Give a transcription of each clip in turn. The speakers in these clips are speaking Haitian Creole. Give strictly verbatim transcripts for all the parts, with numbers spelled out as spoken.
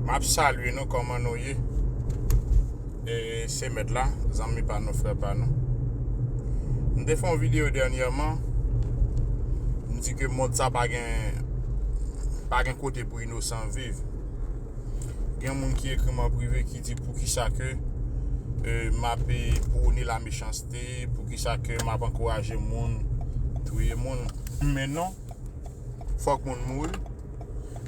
M ap salye nou, kòman nou ye? E, se mèt la, zanmi pa nou, frè pa nou. M te fè yon videyo dènyèman, m di ke mond sa pa gen, pa gen kote pou inosan viv. Gen moun ki ekri m an prive ki di poukisa ke, e, m ap, e, pwone la mechanste, poukisa ke m ap ankouraje moun touye moun. Men non, fòk moun mouri.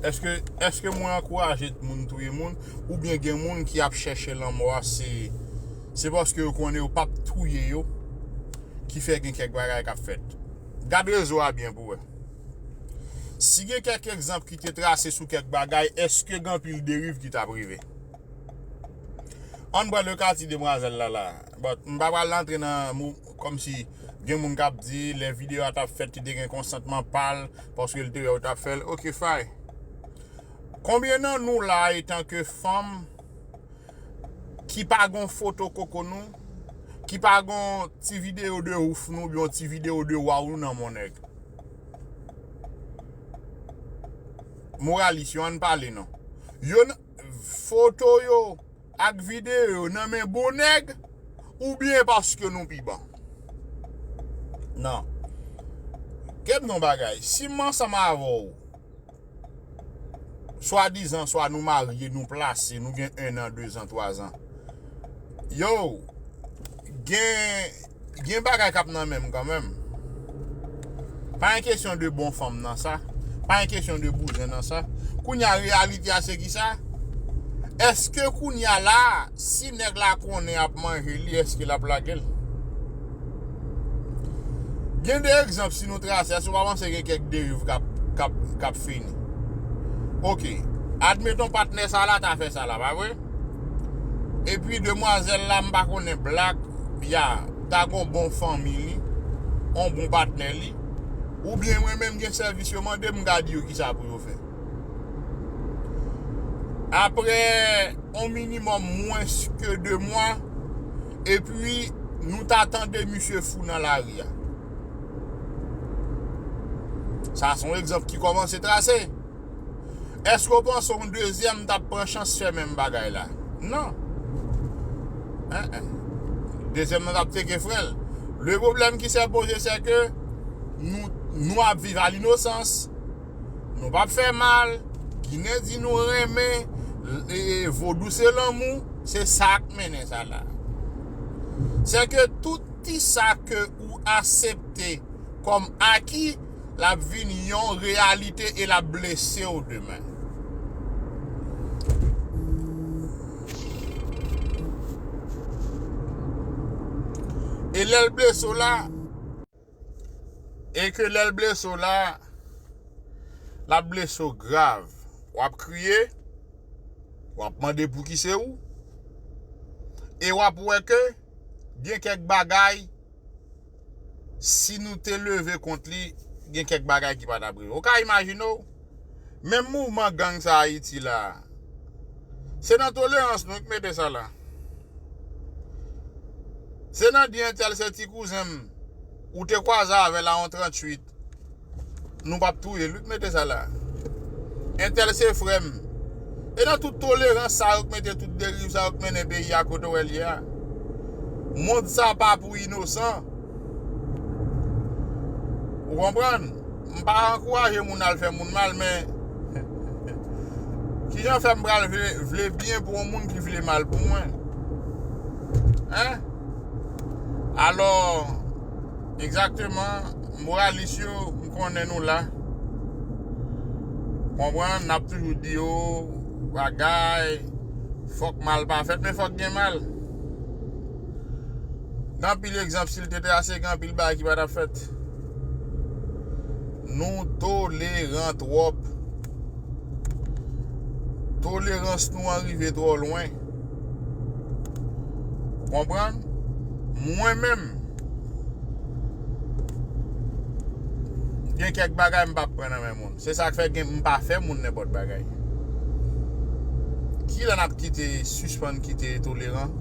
Èske, èske mwen ankouraje moun touye moun? Oubyen gen moun ki ap chèche lanmò a, se, se paske yo konnen yo p ap touye yo ki fè gen kèk bagay k ap fèt? Gad rezo a byen pou wè. Si gen kèk egzanp ki te trase sou kèk bagay, èske gen anpil deriv ki t ap rive? Ann pran le ka ti demwazèl la la. But, m pa pral antre nan mou-, kòmsi gen moun k ap di lè videyo a t ap fèt, li te gen konsantman pa l, paske l te wè yo t ap fè l. Ok, fine. Konbyen nan nou la, etanke fanm, ki pa gon foto koko nou, ki pa gon ti videyo de ouf nou, oubyen yon ti videyo de waw nou nan men yon nèg? Moralis yo, ann pale non. Yo n-, foto yo ak videyo yo nan men bon nèg, oubyen paske nou pi bon? Non. Kèm non bagay. Si m ansanm avè w, swadizan, swa nou marye, nou plase, nou gen en an, de zan, twa zan. Yo, gen, gen bagay k ap nan men m kanmenm. Pa gen kesyon de bon fanm nan sa. Pa gen kesyon de bouzen nan sa. Kounye a, reyalite a se ki sa? Èske kounye a la, si nèg la konnen ap manje li, èske l ap lage l? Gen de egzanp, si nou trase, èske w pa panse gen kèk deriv k ap, k ap, k ap fini? Ok. Admeton patnè sa la ta fè sa la, pa vre? Epi demwazèl la, m pa konnen, black, ya, ta gon bon fanmi li, on bon patnè li, oubyen mwen menm gen sèvis yo mande m, m ka di yo kisa pou yo fè. Apre on minimòm mwens ke de mwa, epi nou ta tande misye fou nan lari a. Sa se yon egzanp ki kòmanse trase. Èske w panse yon dezyèm t ap pran chans fè menm bagay la? Non. En, en. Dezyèm nan t ap teke frè l. Le pwoblèm ki se poze, se ke nou, nou ap viv a linosans. Nou p ap fè mal. Ginen di nou renmen. E, vodou se lanmou. Se sa k mennen sa la. Se ke tout ti sa ke ou aksepte kòm aki, l ap vin yon reyalite e l ap blese w demen. E lè l blese w la, e ke lè l blese w la, l ap blese w grav. W ap kriye, w ap mande pouki se ou, e w ap wè ke gen kèk bagay, si nou te leve kont li, gen kèk bagay ki pa t ap rive. Ou ka imajine w, menm mouvman gang sa Ayiti la, se nan tolerans nou k mete sa la. Se nan di entèl se ti kouzen m, ou te kwaze avè l a yon tranntuit, nou p ap touye l wi k mete sa la. Entèl se frè m. E nan tout tolerans sa yo k mete tout deriv sa yo k mennen peyi a kote w wè l ye a. Mond sa pa pou inosan. Ou konprann? M pa ankouraje moun al fè moun mal, men kijan fè m pral vle, vle byen pou yon moun ki vle mal pou mwen? Hein? Alò, egzakteman, moralis yo, m konnen nou la. Konprann, n ap toujou di yo, bagay, fòk mal pa fèt, men fòk gen mal. Gen anpil egzanp, si l te trase, gen anpil bagay ki pa t ap fèt. Nou toleran twòp. Tolerans nou an rive twò lwen. Konprann? Mwen menm, gen kèk bagay m p ap pran nan men moun. Se sa k fè gen, m pa fè moun nenpòt bagay. Kilè n ap kite, sispann kite toleran?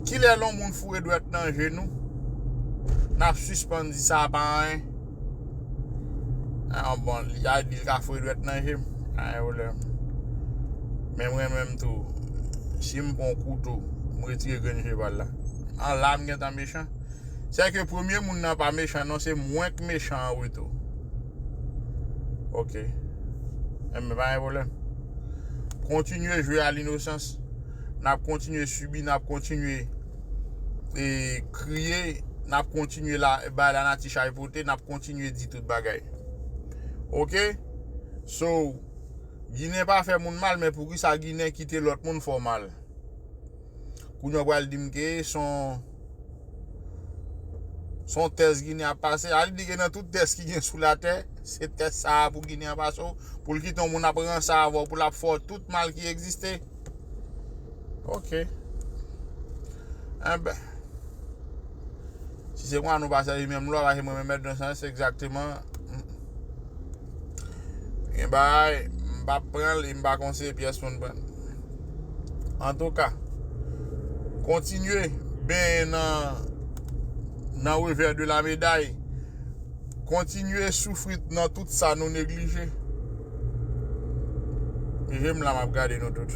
Kilè lè yon moun foure dwèt nan je nou, n ap sispann di sa pa anyen? Ah, bon, li a di l ka foure dwèt nan je m. Anyen pwoblèm. Men mwen menm tou, si m pran kouto, m retire grenn je pa l la. An la m gentan mechan. Se ke premye moun nan pa mechan non, se mwen k mechan an retou. Ok. Enben pa gen pwoblèm. Kontinye jwe a linosans. N ap kontinye sibi, n ap kontinye e kriye, n ap kontinye la bay lanati chay pote, n ap kontinye di tout bagay. Ok? So, Ginen pa fè moun mal, men poukisa Ginen kite lòt moun fè w mal? Kounye a w pral di m ke se yon, se yon tès Ginen ap pase. Al di ke nan tout tès ki gen sou latè, se tès sa a pou Ginen an pase w, pou l kite yon moun ap ranse avè w, pou l ap fè w tout mal ki egziste. Ok. Enben. Si se konsa nou pa sèvi menm lwa, paske mwen menm mèt nan sans egzakteman. Gen bagay, m p ap pran l e m pa konseye pyès moun pran l. Antouka, kontinye benyen nan, nan revè de la meday. Kontinye soufri nan tout sa nou neglije. Je m la, m ap gade nou tout.